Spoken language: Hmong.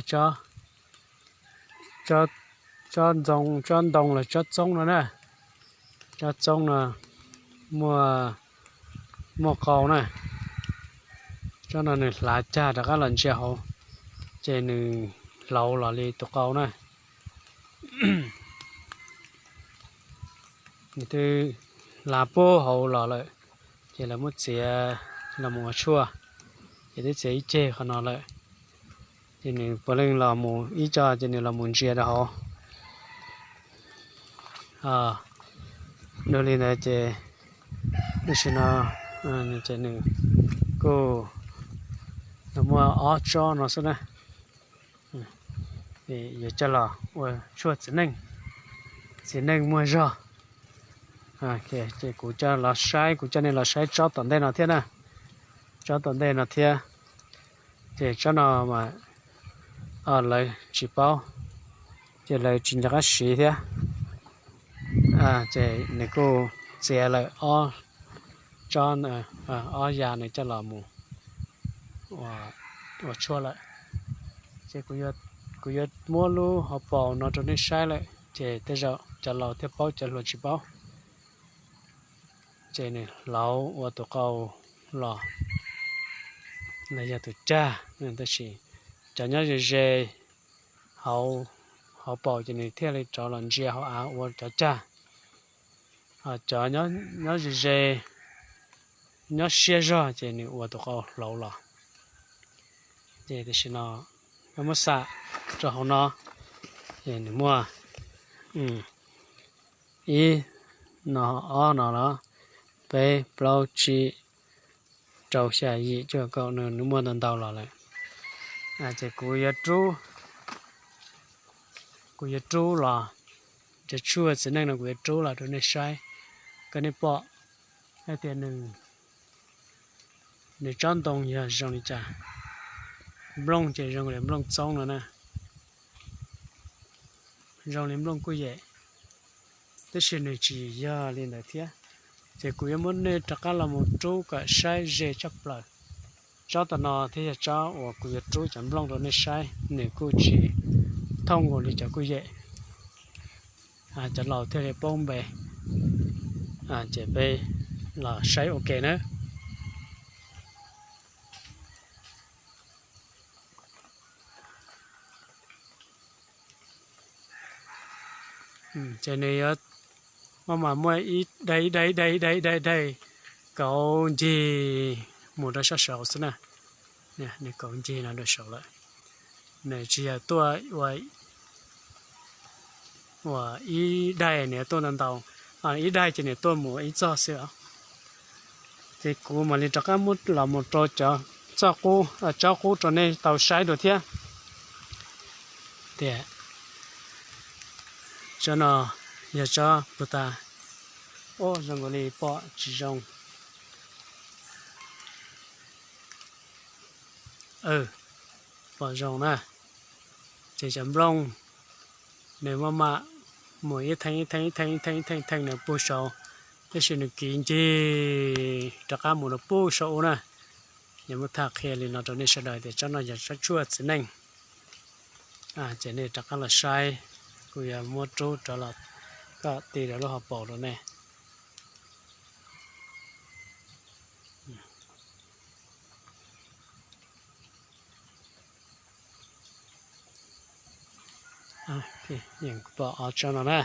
tsob, tsob ntoo, tsob ntoo los tsob txoob no na. Tsob txoob no muaj, muaj qau na. Tsob no nws hlav cag rov qab los ntsia hauv, ces nws hlauv los li tus qau na. Nws twb hlav puag hauv los lawm, ces lawv muab txiav los mus ua tshuaj, ces twb txiav ib ceg qhov no lawm. Ces nws puav leej los mus ib co, ces nws los mus ntsia rau hauv. Dua li ntawd ces tam sim no ces nws kuj muaj ob tsob no xwb na. Yuav coj los ua tshuaj txiv neej, txiv neej muaj zog. Ces kuv coj los saib, kuv coj nej los saib tsob tom ntej no thiab na. Tsob tom ntej no thiab, ces tsob no mas lawv tsis paub, ces lawv tsis nco qab siv thiab. Ces nws kuj txiav lawm ob tsob, ob yam nws coj los mus ua tshuaj lawm. Ces kuv yuav muab lub hauv paus no rau nej saib lawm, ces tej zaum cov laus thiaj paub, cov hluas tsis paub. Ces nws hlauv ua tus qau los, los yog tus cag, tab sis cov nyob ze ze hauv, hauv paus ces nws thiaj li rov los ntsia hauv av ua cov cag. Cov nyob ze ze, nyob siab zog ces nws ua tus qau hlauv los. Ces tam sim no muab xam rau hauv no, ces nws muaj ib no, ob no los, peb plaub tsib rau xya yim cuaj kaum, nws muaj ntau ntau los lawm. Ces kuv yuav rub, kuv yuav rub los, cov tshuaj txiv neej no kuv yuav rub los rau nej saib, kom nej pom hais tias nws tsob ntoo yog zoo li cas. Nplooj ces zoo li nplooj txoob no na, zoo li nplooj kuj yem, tab sis nws tsis yog li ntawd thiab. Ces kuv yuav muab nej rov qab los mus rub kom saib ze tshaj plaws. Tsob tom no thiab yog tsob uas kuv yuav rub cov nplooj rau nej saib, nws kuj tsis thooj nkaus li cov kuj yem, cov laus thiaj li paub npe. Ces peb los saib ua ke nawb. Ces nws yuav maj mam muaj ib daim ib daim ib daim ib daim ib daim kauv ncig mus rau sab saud xwb na. Nws kauv ncig no rau saud lawm. Nws tsis yog tuaj ua, ua ib daim, nws tuaj ntau ntau, ib daim ces nws tuaj mus ib txog xwb os. Ces kuv mam li rov qab muab los mus rau cov txoj qub, tsob qub rau nej tau saib dua thiab. Tias tsob no yog tsob puag ta, ub, zoo nkaus li pom tsis zoo. Pom zoo na. Ces cov nplooj nws maj mam mus ib theej ib theej ib theej ib theej ib theej ib theej nws puag saud, tab sis nws kiv ncig rov qab mus rau puag saum ub na. Yog muab tham qhia li no rau nej sawv daws tias tsob no yog tsob tshuaj txiv neej. Ces nej rov qab los saib, kuv yuav muab rub rov los kom ti rau lub hauv paus rau nej. Pom ob tsob no na.